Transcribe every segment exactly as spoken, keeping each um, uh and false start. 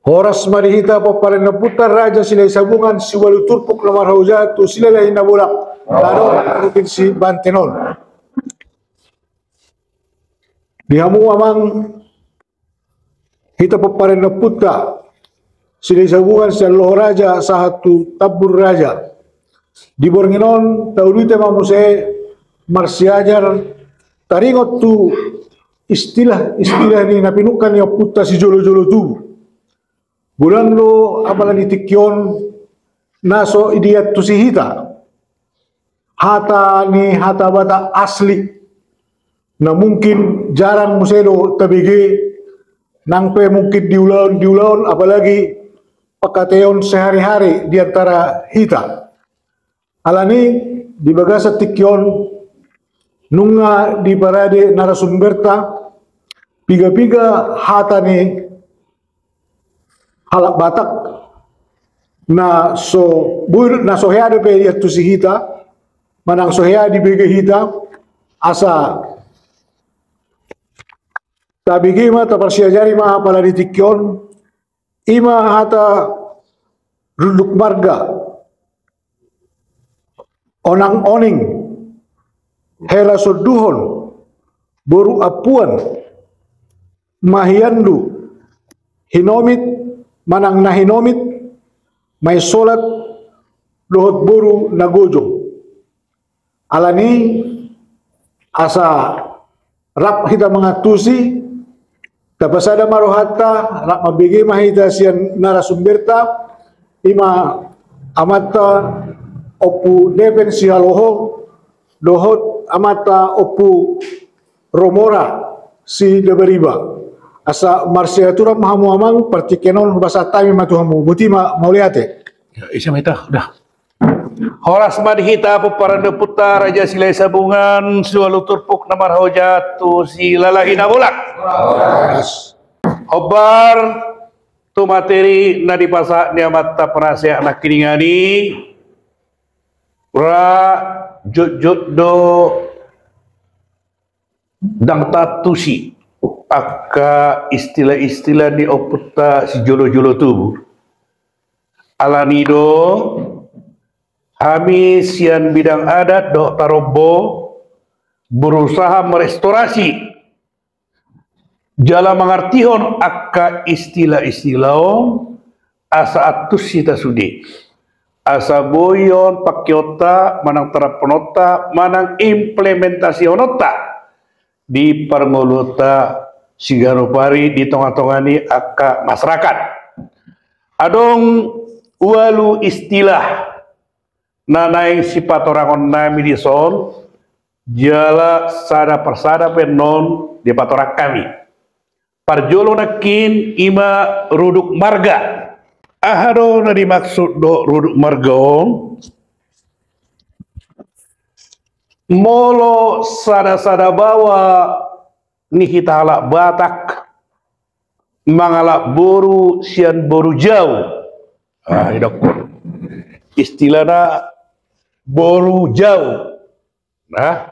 Horas ma di hita pomparan ni ompunta Raja Silahi Sabungan, siualu turpuk na marhaoja tu Silalahi Nabolak, na adong di provinsi Banten on. Di hamu amang, hita pomparan ni ompunta Silahi Sabungan sian Loho Raja sahat tu Tambun Raja. Di borngin on taulute ma muse marsiajar taringot tu istilah-istilah ni na pinungka ni ompunta sijolo-jolo tubu. Godang do apala di tingki on na so diantusi hita hata ni hata Batak asli, na mungkin jarang muse do tabege, nang pe mungkin di ulaon, di ulaon, apalagi pangkataion sehari-hari di antara hita. Alani di bagasan tingki on nunga diparade narasumberta piga-piga hata ni halak Batak na so boi, na so hea dope diantusi hita, manang so hea dibege hita, asa tabege ma, taparsiajari ma apala di tingki on, i ma hata runduk marga, onang-oning, hela sonduhon, boru ampuan, mahiandu, hinomit, manang na hinomit, maisolat, dohot boru na gojong. Alani asa rap hita mangantusi, tapasada ma rohanta, rap mambege ma hita sian narasumberta, i ma amanta Ompu Depen Sihaloho, dohot amanta Ompu Romora Sidabariba. Asa marsiaturan ma hamu amang, partingkian on hupasahat hami ma tu hamu. Boti ma, mauliate. Ya, ise ma hita, udah. Horas ma di hita pomparan ni ompunta Raja Silahi Sabungan, siualu turpuk na marhaoja tu Silalahi Nabolak. Horas. Hombar tu materi na dipasahat ni amanta penasehat nangkiningan i, ra jotjot do ndang taantusi angka istilah-istilah ni ompunta sijolo-jolo tubu. Alani do hami sian bidang adat dohot tarombo berusaha merestorasi jala mangartihon angka istilah-istilah on asa antusi hita sude, asa boi on pangkeonta manang tarapononta manang implementasiononta di parngoluonta siganup ari di tonga-tonga ni angka masyarakat. Adong ualu istilah na naeng sipatorangon nami dison, jala sada parsada pe annon dipatorang hami. Parjolo nangkin i ma ruduk marga. Aha do na dimaksud dohot ruduk marga on? Molo sada-sada baoa ni hita halak Batak mangalap boru sian boru jau. Ah, idokkon. Istilahna boru jau. Nah,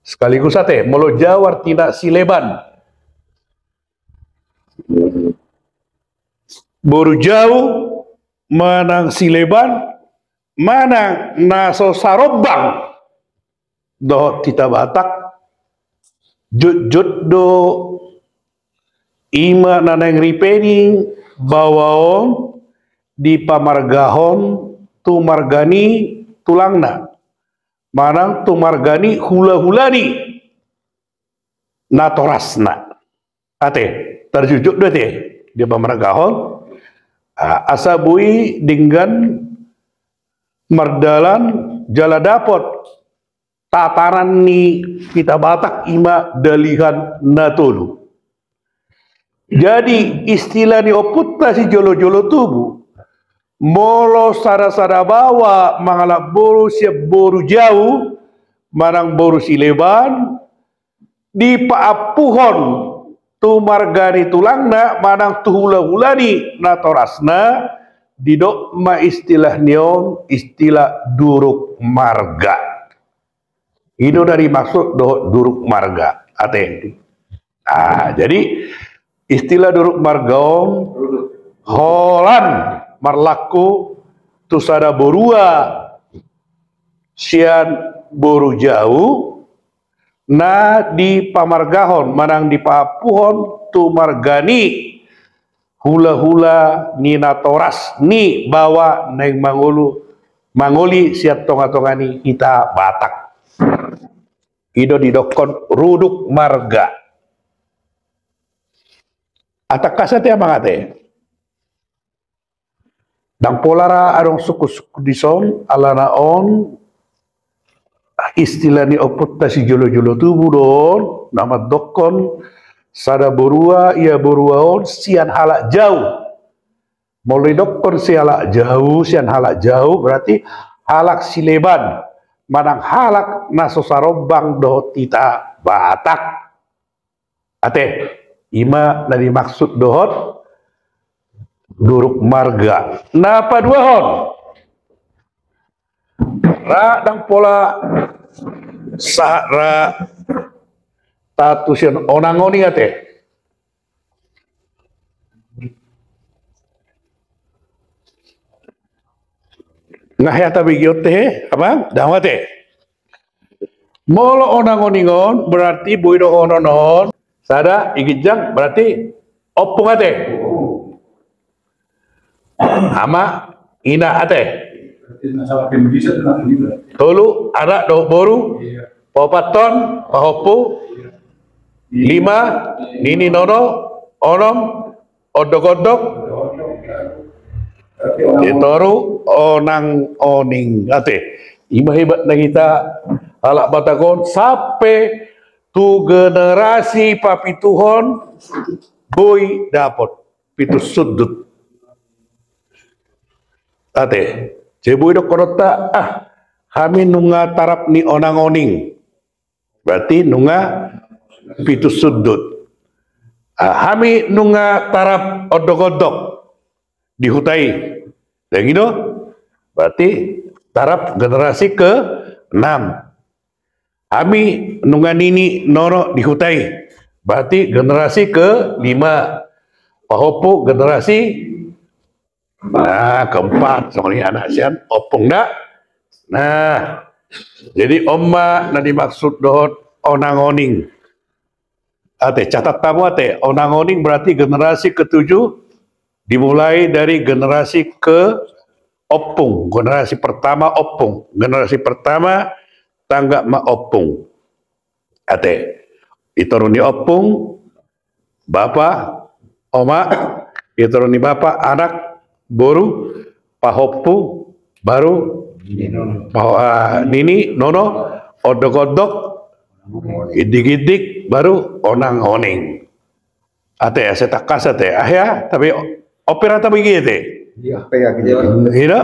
sekaligus ate, molo jau artina sileban. Boru jau manang sileban, manang na so sarombang dohot hita Batak, jotjot do i ma na naeng ripe ni baoa on dipamargahon tu marga ni tulangna, manang tu marga ni hula-hula ni natorasna. Ate, tarjotjot do ate dipamargahon, a-, asa boi denggan mardalan jala dapot tatanan ni hita Batak i ma dalihan na tolu. Jadi istilah ni ompunta sijolo-jolo tubu, molo sada-sada baoa mangalap boru sian boru jau manang boru sileban, dipaampuhon tu marga ni tulangna manang tu hula-hula ni natorasna, didok ma istilah ni on istilah duruk marga. I do na dimaksud dohot duruk marga. Ate. Ah, jadi istilah duruk marga on holan marlaku tu sada borua sian boru jau, na dipamargahon manang dipaampuhon tu marga ni hulahula ni natoras ni baoa naeng mangolu, mangoli sian tongatonga ni hita Batak. I do didokkon ruduk marga. Atangkas ate, amang ate. Ndang pola ra adong sungkunsungkun dison, alana on istilah ni ompunta sijolojolo tubu do on, na mandokkon sada borua, ia borua on sian halak jau. Molo didokkon sian halak jau, sian halak jau berarti halak sileban, manang halak na so sarombang dohot hita Batak. Ate, i ma na dimaksud dohot ruduk marga. Na paduahon, ra ndang pola sahat ra tatu sian onang oning ate. Nga hea tabege on tehe, abang? Ndang ate. Molo onang oning on berarti boi dohonon on sada i ginjang, berarti ompung ate. Ama, ina ate. Tolu, anak dohot boru. Paopathon, pahompu. Lima, nini nono. Onom, ondokondok. Toru, onang oning ate. I ma hebatna hita halak Batak on, sampe tu generasi papituhon boi dapot pitu sundut. Ate, sai boi dohononta, ah, hami nunga tarap ni onang oning. Berarti nunga pitu sundut. Ah, hami nunga tarap ondokondok di huta i. Ndang i do? Berarti tarap generasi ke enam. Hami nunga nini nono di huta i. Berarti generasi ke lima. Pahompu generasi, nah, keempat. Songon i anak sian ompung da. Nah, jadi on ma na dimaksud dohot onang oning. Ate, catat hamu ate, onang oning berarti generasi ketujuh, dimulai dari generasi ke ompung, generasi pertama ompung, generasi pertama tanggap ma ompung. Ate, i toru ni ompung, bapa, oma, i toru ni bapa, anak, boru, pahompu, baru, paho-, ah, nini, nono, ondokondok, indik-indik, baru onang oning. Ate, asa tangkas ate, ah ya, tapi operata begitu. Iya, kayak gitu. Iya,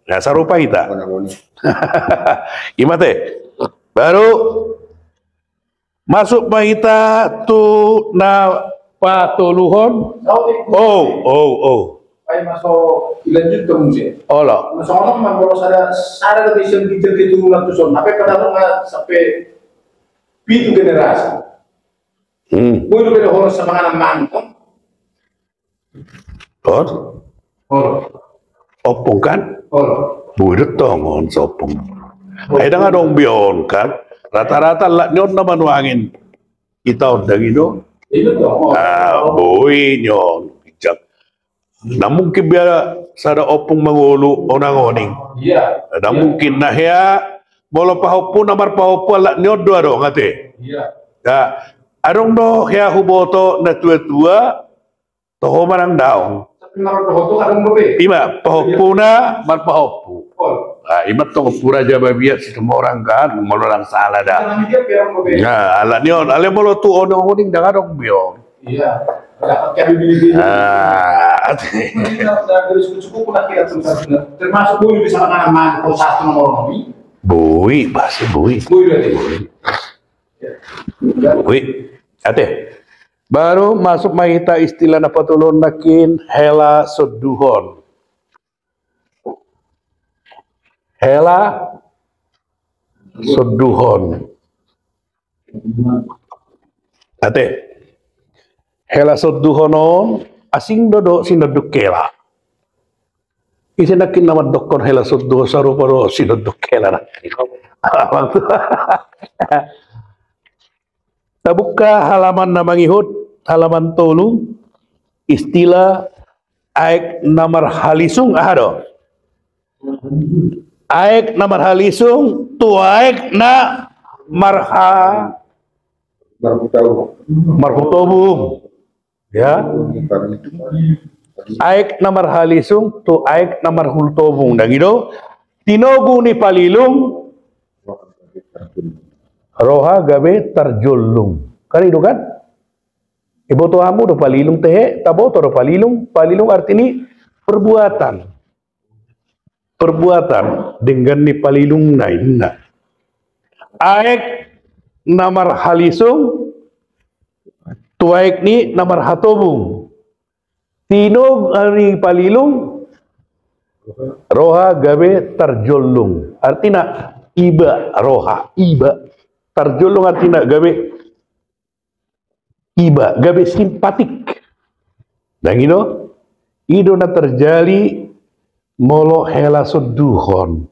ya sarupa hita. Onang oning. I ma ate. Baru masuk ma hita tu na patoluhon. Oh, oh, oh. Ai masuk dilanjut ke musik. Olo. Masuk orang mah kalau sada, sada lebih sedikit itu turunan tu son. Apa pada nggak sampai pitu generasi. Hmm. Boi do pe dohonon samanganan mangan. Olo. Olo. Ompung kan? Olo. Boi do tongon so ompung. Ai ndang adong be on kan. Rata-rata halak ni on na manuangin hita on, ndang i do? Iya, tongon. Ah, boi ni on. Ndang mungkin be sada ompung mangolu onang oning. Iya. Ndang mungkin. Na hea molo pahompu, na marpahompu halak ni on do adong ate. Iya. Ya, adong do hea huboto na tua-tua toho manang daong. Tapi na mardohot tu adong do be. I ma pahompuna marpahompu. Oh. Ah, i ma tong pura jaba biar si semua orang kan, molo ndang salah da. Nah, halak ni on, alai molo tu onang oning ndang adong be on. Iya. Dapat kami bini-bini. Ah, ini na, na, dari suku-suku pun akhirnya termasuk boi bisa makanan mana, kalau satu nomor ini. Boi, pasti boi. Boi berarti. Boi. Boi. Ate. Baru masuk ma hita istilah na patoluhon nangkin, hela sonduhon. Hela sonduhon. Ate. Hela sonduhon on asing do dohot sinonduk hela. Ise nangkin na mandokkon hela sonduhon sarupa dohot sinonduk hela nangkin? Tabuka halaman na mangihut, halaman tolu, istilah aek na marhalisung, aha do? Aek na marhalisung tu aek na marha-, marhutobung. Ya. Aek na marhalisung tu aek na marhutobung. Ndang i do? Tinogu ni palilung, roha gabe tarjollung. Kan i do kan? Iboto hamu do palilung tehe, taboto do palilung, palilung arti ni perbuatan. Perbuatan, denggan ni palilungna, ninna. Aek na marhalisung tu aek ni na marhatobung. Tinogu ni palilung, roha gabe tarjollung. Artina iba roha, iba. Tarjollung artina gabe iba, gabe simpatik. Ndang i do? I do na terjadi molo hela sonduhon.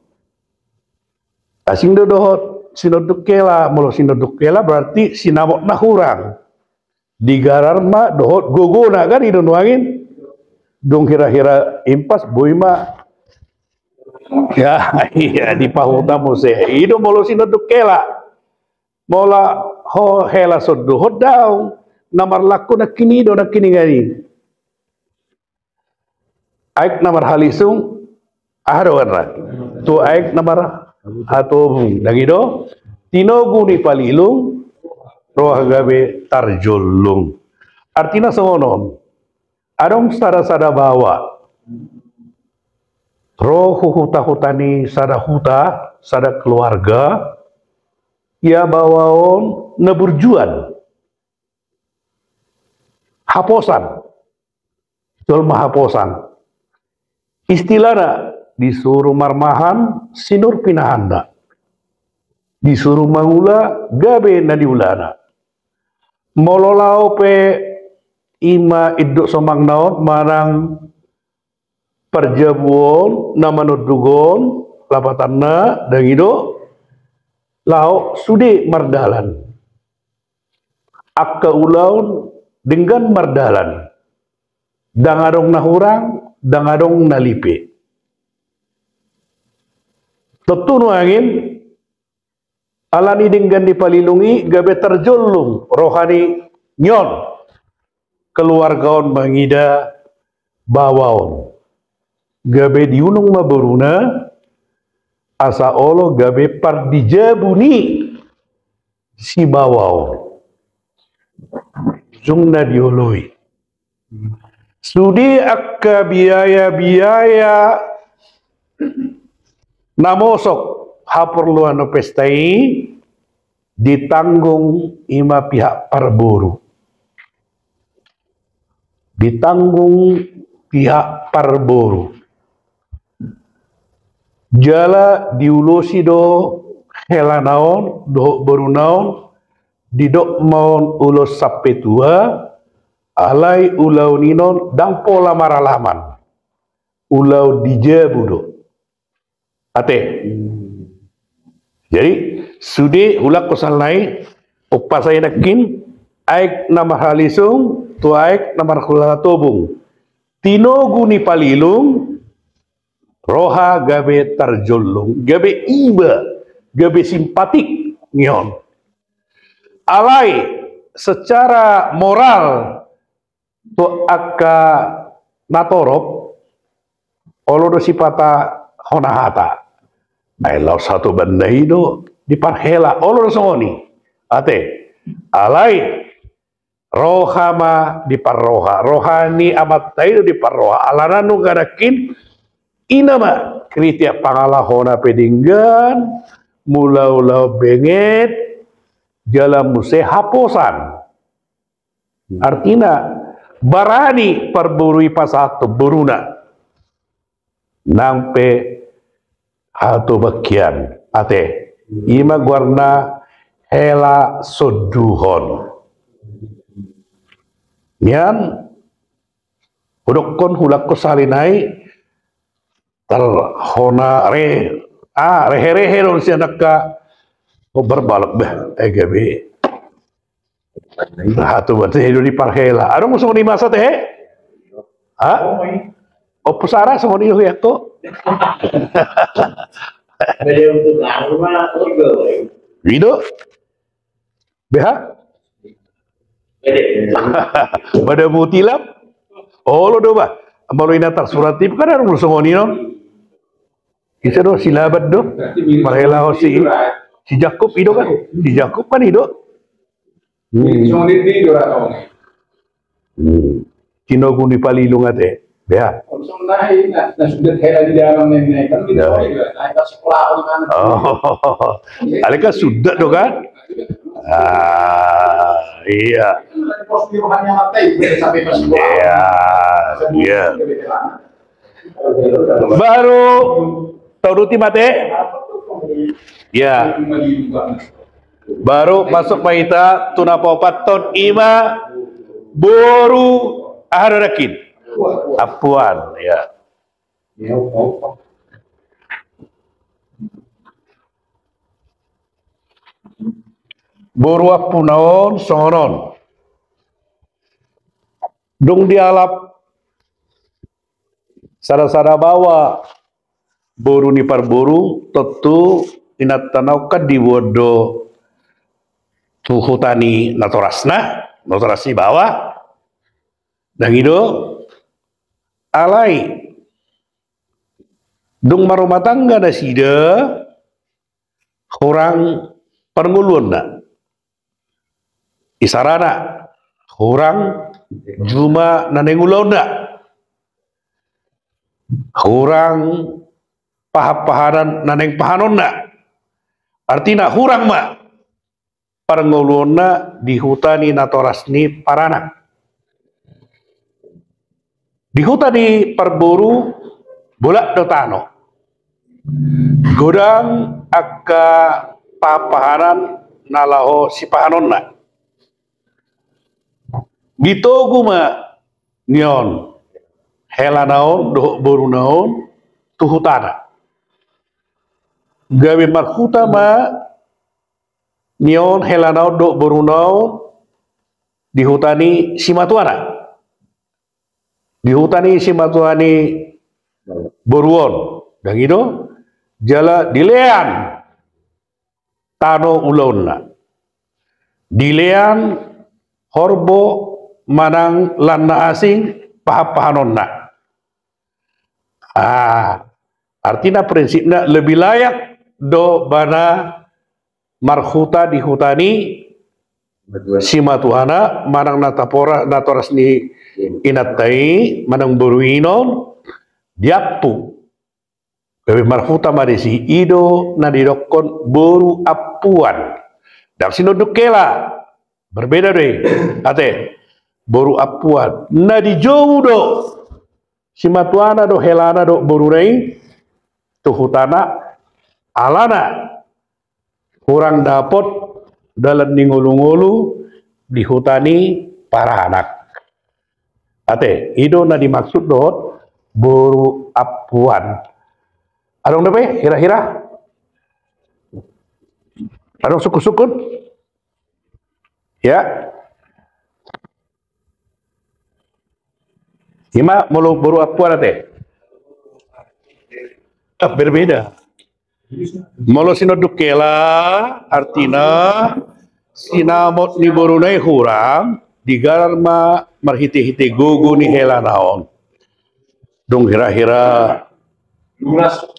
Asing do dohot sinonduk hela, molo sinonduk hela berarti sinamot na hurang. Digarar ma dohot gogona, kan i do nuaeng? Dung hira-hira impas boi ma. Ya, iya, dipahuta muse. I do molo sinonduk hela. Molo ho hela sonduhon daong, na marlangku nangkin i do nangkin i, ninna i. Aek na marhalisung, aha do goarna? Tu aek na marhatobung. Ndang i do? Tinogu ni palilung, roha gabe tarjollung. Artina songon on. Adong sada-sada baoa ro hu huta-huta ni sada huta, sada keluarga, ia baoa on na burjuan. Haposan. Jolma haposan. Istilahna, disuru marmahan, sinur pinahanna. Disuru mangula, gabe na niulana. Molo laho pe i ma induk somangna on manang parjabu on, na manonduk on, lapatanna, ndang i do, laho sude mardalan. Angka ulaon denggan mardalan. Ndang adong na hurang, ndang adong na lipe. Tontu nuaeng, alani denggan ni palilung i gabe tarjollung roha ni on. Keluarga on mangida baoa on. Gabe diulung ma boruna, asa olo gabe pardijabu ni si baoa on. Ujungna dioloi. Sude angka biaya-biaya na mosok haporluan pesta i ditanggung i ma pihak parboru. Ditanggung pihak parboru. Jala diulosi do helana on dohot boruna on, didok ma on ulos sampe tua, alai ulaon i non ndang pola maralaman. Ulaon di jabu do. Ate. Jadi, sude hulak kosalnai, umpasa i nangkin, aek na marhalisung, tu aek na marhatobung. Tinogu ni palilung, roha gabe tarjollung, gabe iba, gabe simpatik, ninna on. Alai, secara moral, tu angka natorop, olo do sipata hona hata. Ai laos hatobanna i do diparhela, olo do songon i. Ate, alai roha ma diparroha, roha ni amanta i do diparroha. Alana nunga nangkin, i nama kritik pangalahona pe denggan, mulaulaon benget, jala muse haposan. Artina, barani parboru i pasahat tu boruna. Nang pe hatoban hian, ate. I ma goarna hela sonduhon. Nian, Hudokkon, hulangkon sahali nai, tar hona re, ah, rehe-rehe do sian angka, oh, barbalak bah, eh, gabe. Nah, tu berarti do diparhela. Adong songon i masa tehe? Ha? Opo sara songon i ho. I do. Beha? Pada mutilap. Olo do bah. Molo inna tarsurat i kan adong songon i non. Ise do, si Laban do. Marhela ho si, si Jakkob i do kan. Si Jakkob kan i do. Hmm. Tinogu ni palilung ate. Beha. Oh. Alai kan suda do kan? Ah, iya. Iya, iya. Baru tauduti ma ate. Ya. Baru masuk ma hita tu na paopathon, ima boru aha do nangkin? Ampuan, ya. Boru ampuan on songon on. Dung dialap sada-sada baoa boru ni parboru, tontu inanta na on kan diboan do tu huta ni natorasna, natoras ni baoa. Ndang i do, alai dung marrumah tangga nasida, hurang parngoluonna. Isarana, hurang juma na naeng ulaonna. Hurang pahan-pahanan na naeng pahanonna. Artina hurang ma parngoluonna di huta ni natoras ni paranak. Di huta ni parboru bolak do tano. Godang angka pahan-pahanan na laho sipahanonna. Ditogu ma nion helana on dohot boruna on tu hutana. Gabe marhuta ma nion helana on dohot boruna on di huta ni simatuana. Di huta ni simatua ni boru on, ndang i do, jala dilean tano ulaonna. Dilean horbo manang lan na asing pahan-pahanonna. Ah, artina prinsipna lebih layak do ibana marhuta di huta ni simatuana manang natapora, natoras ni inanta i manang boru i non, diampu. Gabe marhuta ma disi, i do na didokkon boru ampuan. Ndang sinonduk hela, berbeda do i. Ate, boru ampuan na dijou do simatuana dohot helana dohot boruna i tu hutana, alana hurang dapot dalan ni ngolu-ngolu di huta ni paranak. Ate, i do na dimaksud dohot boru ampuan. Adong dope hira-hira? Adong sungkun-sungkun? Ya. Ima molo boru ampuan ate. Ah, berbeda. Molo sinonduk hela, artina sinamot ni boruna i hurang, digarar ma marhite-hite gogo ni helana on. Dung hira-hira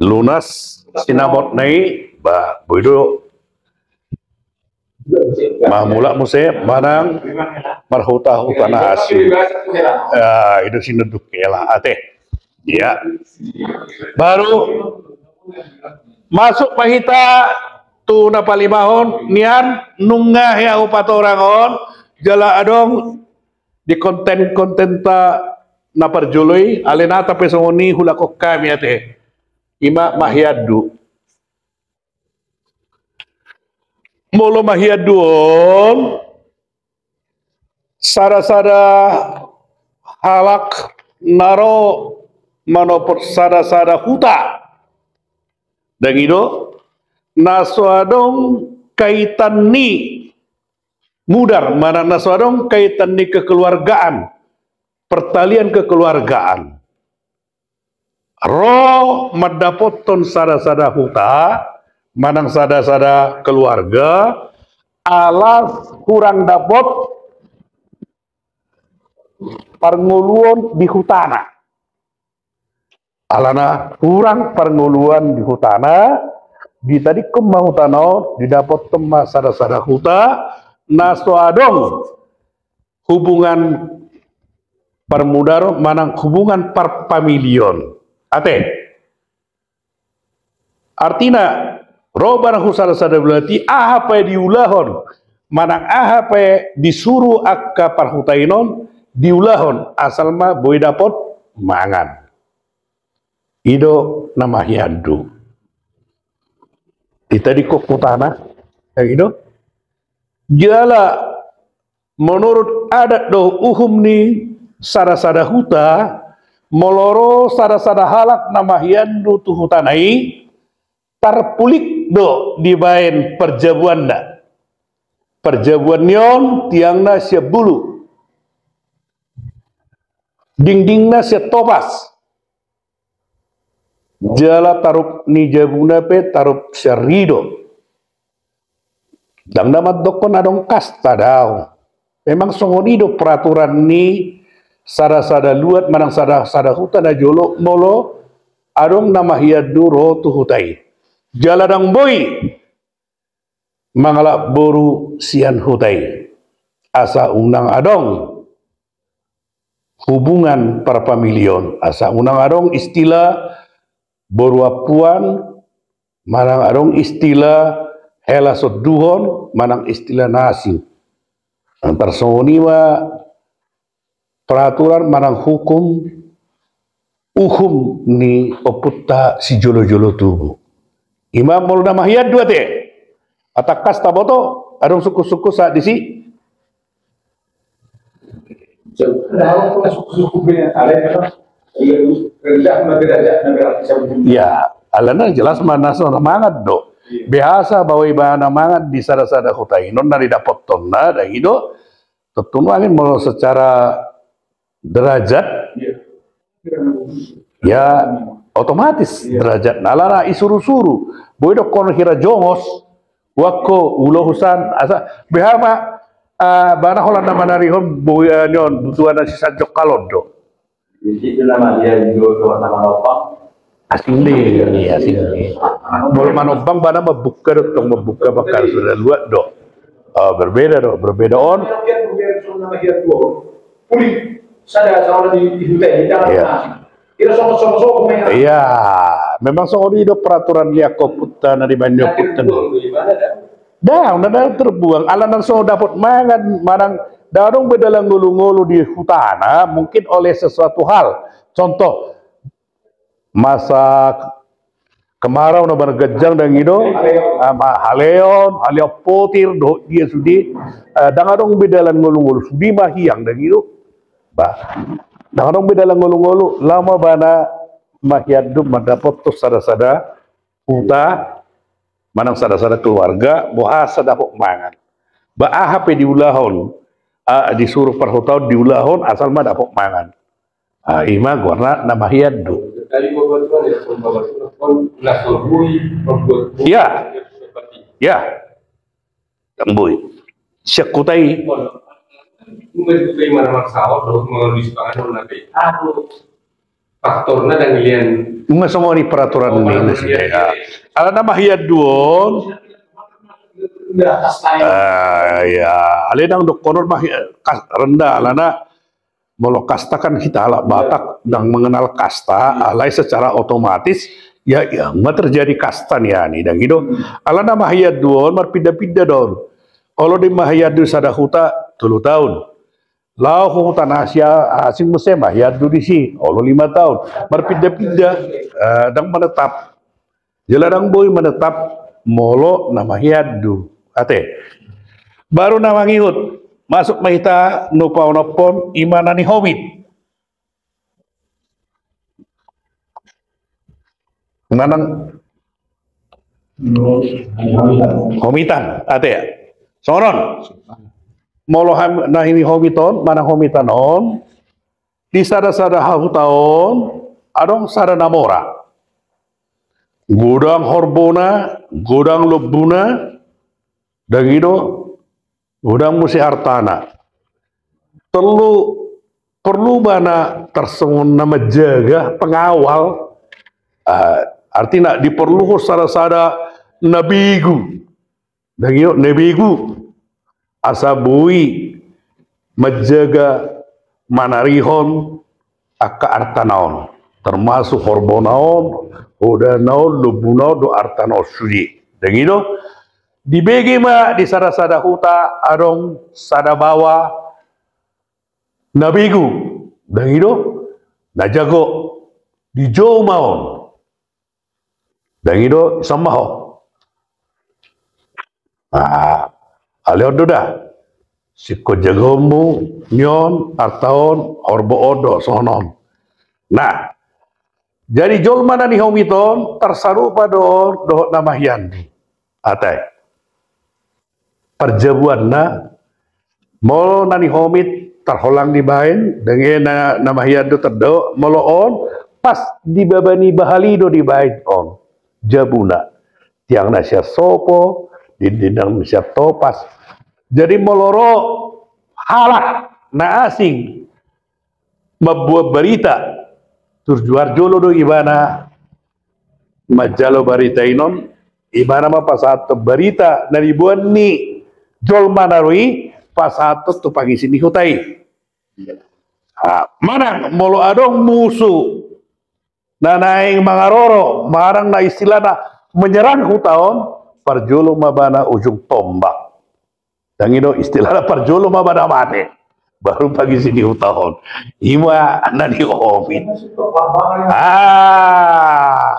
lunas sinamotna i, ba, boi do mamulak muse manang marhuta-huta na asing. Ah, i do sinonduk hela ate. Ya. Baru masuk ma hita tu na palimahon nian, nunga hea hupatorang on, jala adong di konten-kontenta na parjolo i, alai nunga pe songon i hulakon hami ate. Ima mahiandu. Molo mahiandu on, sada-sada halak na ro manopot sada-sada huta. Dang i do, na so adong kaitan ni mudar, manang na so adong kaitan ni kekeluargaan, pertalian kekeluargaan. Ro mandapothon sada-sada huta, manang sada-sada keluarga, ala hurang dapot parngoluon di hutana. Alana hurang parngoluon di hutana, ditadingkon ma hutana on, didapothon ma sada-sada huta, na so adong hubungan parmudaron manang hubungan parpamilion. Ate. Artina, ro barang hu sada-sada luat i, aha pe diulahon, manang aha pe disuru angka parhuta i non, diulahon, asal ma boi dapot mangan. I do na mahiandu. Ditadingkon hutana, ya i do. Jala menurut adat dohot uhum ni sada-sada huta, molo ro sada-sada halak na mahiandu tu hutana i, tarpulik do dibaen parjabuanna. Parjabuan ni on tiangna sian bulu, dingdingna sian topas, jala tarup ni jabuna pe tarup sian ri do. Dang na mandokkon adong kasta, daong. Memang songon i do peraturan ni sada-sada luat manang sada-sada huta na jolo, molo adong na mahiandu ro tu huta i. Jala dang boi mangalap boru sian huta i, asa unang adong hubungan parpamilion, asa unang adong istilah boru ampuan, manang adong istilah hela sonduhon, manang istilah na asing. Tarsongon i ma peraturan manang hukum, uhum ni ompunta sijolo-jolo tubu. I ma molo na mahiandu ate. Atangkas taboto, adong sungkun-sungkun sahat disi. Ya, alana jelas ma na so na mangan do. Biasa bahwa ibana mangan di sada-sada huta i non na didapothonna, dang i do. Tontu nuaeng molo secara derajat, ya, otomatis derajatna, alana isuru-suru. Boi dohonon hira jongos, uangko, ulo husan, asa beha ma, ah, ibana holan na manarihon boi, ah, ni on, butuhana si sanjong kalon do. Di situ nama dia, di dua, dua nama lopang. Asing ni, asing ni. Molo manombang ibana mambuka do, tong mambuka bakal sada luat do. Oh, berbeda do, berbeda on. Iya. Iya, memang songon i do peraturan ni angka ompunta na dibaen ni ompunta. Dang, na dang terbuang. Alana so dapot mangan, manang dang adong be dalan ngolu-ngolu di hutana, mungkin oleh sesuatu hal. Contoh, masa kemarau na marganjang, dang i do, ah, ma-, haleon, haleon potir dohot dia sude, eh, dang adong be dalan ngolu-ngolu, sude ma hiang, dang i do. Ba, dang adong be dalan ngolu-ngolu, laho ma ibana mahiandu mandapothon sada-sada huta, manang sada-sada keluarga, boasa dapot mangan. Ba aha pe diulahon, ah, disuru parhutaon diulahon, asal ma dapot mangan. Ah, i ma goarna na mahiandu. Iya. Iya. Dang boi. Sian huta i. Faktorna dang lian. Nunga songon i peraturan ni. Alana mahiandu on. Ah, iya. Alai dang dohonon mahi-, kas-, rendah, alana molo kasta kan hita halak Batak dang mengenal kasta, alai secara otomatis ya, ya, ma terjadi kasta nian i, dang i do. Alana mahiandu on marpinda-pinda do on. Olo di mahiandu sada huta tolu taon. Laho huta na asi-, asing muse mahiandu disi, olo lima taon. Marpinda-pinda, eh, dang menetap. Jala dang boi menetap molo na mahiandu. Ate. Baru na mangihut, masuk ma hita na paonomhon, i ma na nihobit. Manang homitan, ate. Songon on. Molo ham-, na hinihomiton, manang homitan on, di sada-sada hahuta on, adong sada na mora. Godang horbona, godang lombuna, dang i do, godang muse artana. Perlu, perlu ibana tarsongon na manjaga, pengawal. Ah, artina diperluhon sada-sada na begu. Dang i do, na begu. Asa boi manjaga, manarihon angka artana on. Termasuk horbona on, godangna on, lombuna on, dohot artana on sude. Dang i do, dibege ma di sada-sada huta adong sada baoa na begu. Dang i do, na jago, dijou ma on. Dang i do, dison ma ho. Ah, alehon do da. Singkop jagoonmu, ni on, arta on, horbo on do, songon on. Nah, jadi jolma na nihomit on, tarsarupa do on, dohot na mahiandu. Ate. Parjabuanna, molo na nihomit tarholang dibaen, dang i na, na mahiandu tardao, molo on, pas di baba ni bahali do dibaen on. Jabuna. Tiangna sian sopo, dindingna sian topas. Jadi molo ro halak na asing, mamboan barita, tor jolo do ibana manjalo barita i on, ibana ma pasahathon barita na niboan ni jolma na ro i, pasahathon tu pangisi ni huta i. Ah, manang molo adong musu na naeng mangaroro, manang na istilahna menyerang huta on, parjolo ma ibana ujung tombak. Dang i do, istilahna parjolo ma ibana mate, baru pangisi ni huta on. I ma na nihomit. Ah.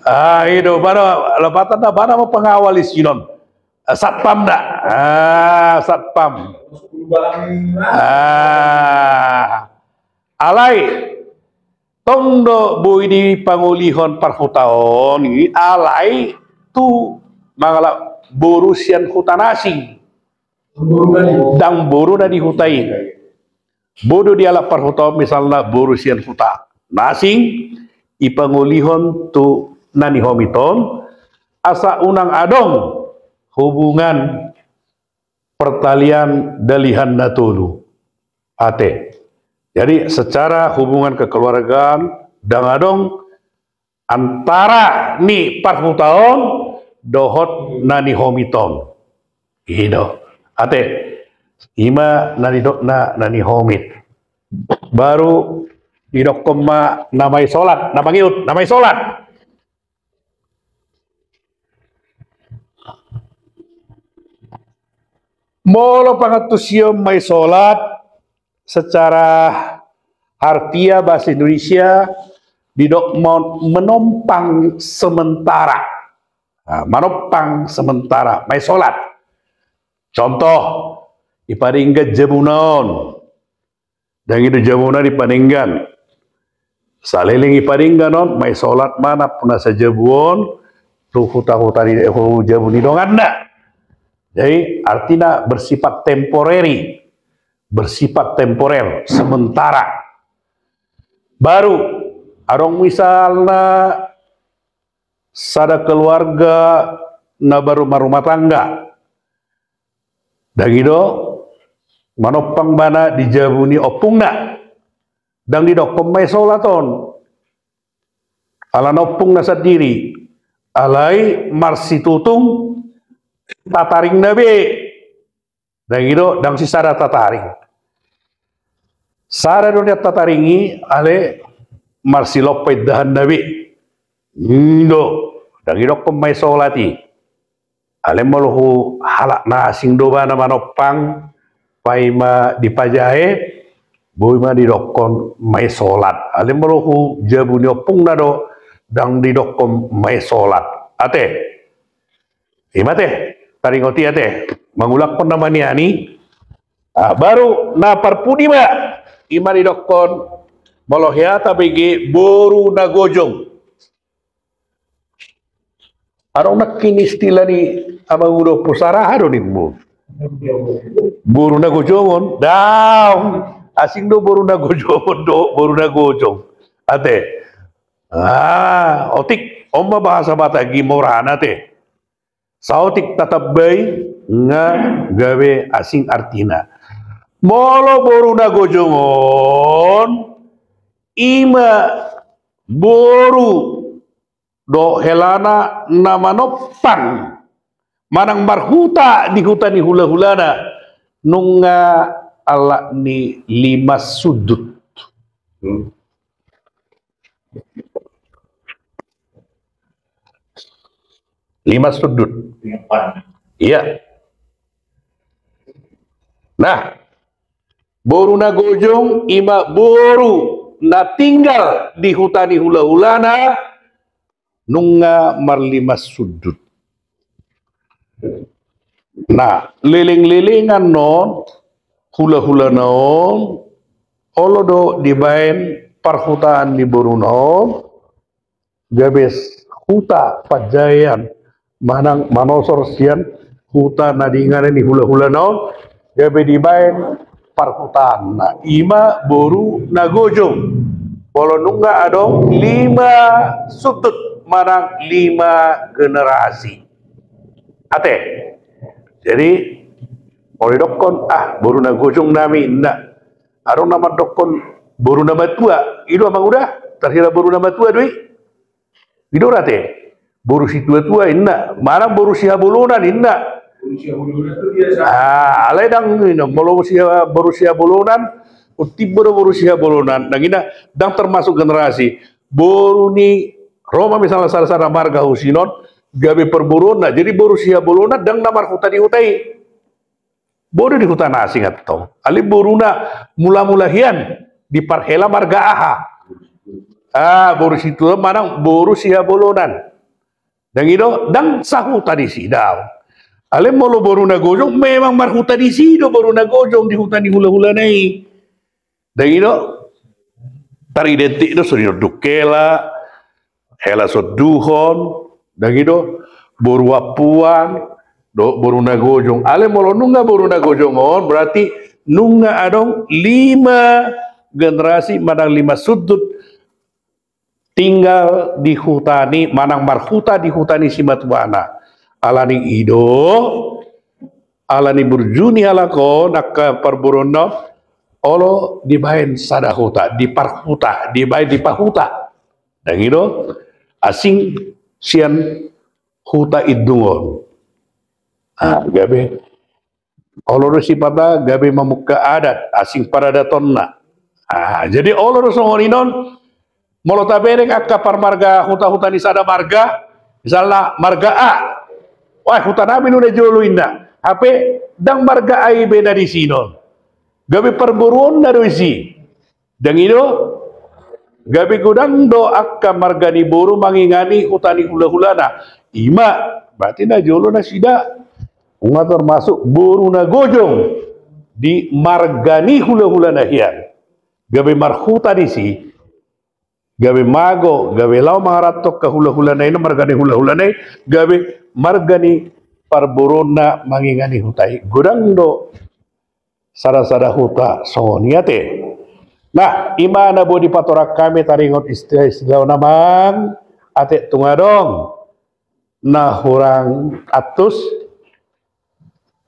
Ah, i do, ibana, lapatanna ibana ma pengawal dison. Ah, satpam da. Ah, satpam. Ah. Alai, tong do boi dipangolihon parhutaon i, alai tu mangalap boru sian huta na asing. Ndang boru na di huta i. Boi do dialap parhutaon misalna boru sian huta na asing, dipangolihon tu na nihomit on, asa unang adong hubungan pertalian dalihan na tolu. Ate. Jadi, secara hubungan kekeluargaan, ndang adong antara ni parhutaon dohot na nihomit on. I do. Ate. I ma na nidokna na nihomit. Baru didokkon ma na maisolat, na mangihut, na maisolat. Molo pangantusion maisolat secara harfiah bahasa Indonesia didok mon-, menompang sementara. Nah, manompang sementara, maisolat. Contoh, dipadenggan jabuna on. Ndang i do jabuna dipadenggan. Saleleng dipadenggan on, maisolat ma nampuna sajabu on, tu huta-huta ni, hu jabu ni donganna. Jadi, artina bersifat temporary. Bersifat temporer, sementara. Baru, adong misalna sada keluarga na baru marumah tangga. Ndang i do, manompang ibana di jabu ni ompungna. Ndang didokkon maisolat on. Ala na ompungna sandiri. Alai marsitutung tataringna be. Ndang i do, ndang sisada tataring. Sada do nian tataring i, alai marsilompa indahanna be. Ndang i do, ndang didokkon maisolat i. Alai molo tu halak na asing do ibana manompang, paima dipajae, boi ma didokkon maisolat. Alai molo tu jabu ni ompungna do, ndang didokkon maisolat. Ate. I ma ate, taringot i ate. Mangulakhon na maniani. Ah, baru na parpudi ma. I ma didokkon, molo hea tabege boru na gojong. Adong nangkin istilah ni amang uda, pusaraha do nimmu. Boru na gojongon, daong. Asing do boru na gojongon dohot boru na gojong. Ate. Ah, otik, on ma bahasa Batak gimorana ate. Saotik tatambai nga gabe asing artina. Molo boru na gojongon, ima boru dohot helana na manompang manang marhuta di huta ni hulahulana, nunga alap ni lima sudut. Hmm. Lima sudut. Iya. Nah, boru na gojong ima boru na tinggal di huta ni hulahulana, nunga marlima sudut. Nah, leleng-lelengan on, hulahulana on, olo do dibaen parhutaan ni boruna on, gabe huta panjaean, manang manosor sian huta na diinganan ni hulahulana on, gabe dibaen parhutaanna. Ima boru na gojong. Molo nunga adong lima sudut manang lima generasi. Ate. Jadi, molo didokkon, ah, boru na gojong nami, inna. Adong na mandokkon boru na matua. I do amang uda, tarhira boru na matua do i. I do ate. Boru situatua inna, manang boru sihabolonan inna. Boru sihabolonan tu biasa. Ah, alai ndang inna, molo siha-, boru sihabolonan, untimbo do boru sihabolonan. Ndang inna, ndang termasuk generasi. Boru ni ro ma misalna sada-sada marga husi non, gabe parboruonna. Jadi boru sihabolonan ndang na marhuta di huta i. Boi do di huta na asing antong. Alai boruna mula-mula hian diparhela marga aha. Ah, boru situa manang boru sihabolonan. Ndang i do, ndang sahuta disi, daong. Alai molo boru na gojong, memang marhuta disi do boru na gojong di huta ni hulahulana i. Ndang i do, taridentik do songon i do, dung hela, hela sonduhon, ndang i do, boru ampuan, do boru na gojong. Alai molo nunga boru na gojong on, berarti nunga adong lima generasi manang lima sudut tinggal di huta ni, manang marhuta di huta ni simatuana. Alani i do, alani burju ni halak on, angka parboruonna, olo dibaen sada huta, diparhuta, dibaen dipahuta. Ndang i do, asing sian huta indung on. Ah, gabe. Olo do sipata gabe mamungka adat, asing paradatonna. Ah, jadi olo do songon i non, molo tabereng angka parmarga huta-huta ni sada marga, misalna marga A. Wah, huta nami do na jolo inna. Hape ndang marga A i be na disi non. Gabe parboruonna do isi. Ndang i do, gabe godang do angka marga ni boru mangingani huta ni hulahulana. Ima, berarti na jolo nasida. Nunga termasuk boru na gojong di marga ni hulahulana hian. Gabe marhuta disi. Gabe mago, gabe laho mangaranto angka hulahulana i, na marga ni hulahulana i, gabe marga ni parboruonna mangingani huta i. Godang do sada-sada huta songon i ate. Nah, ima na boi dipatorang hami taringot istilah-istilah on amang, ate tung adong na hurang antus,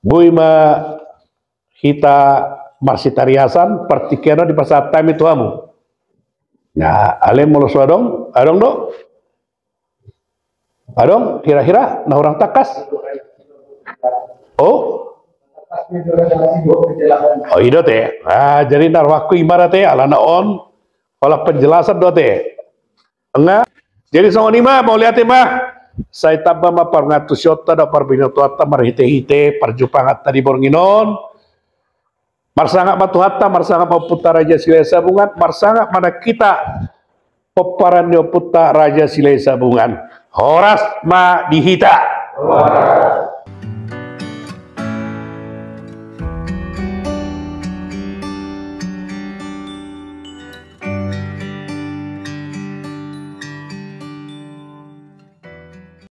boi ma hita marsitariasan, partingkian on dipasahat hami tu hamu. Nah, alai molo so adong, adong do? Adong, hira-hira, na hurang tangkas? Oh? Oh, i do ate. Ah, jadi na rohangku ima ate, alana on, holan penjelasan do ate. Nga, jadi songon i ma, mauliate ma. Sai tamba ma pangantusionta dohot parbinotoanta marhite-hite parjumpanganta di borngin on. Marsangap ma Tuhanta, marsangap ma Ompunta Raja Silahisabungan, marsangap ma nang hita pomparan ni Ompunta Raja Silahisabungan. Horas ma di hita.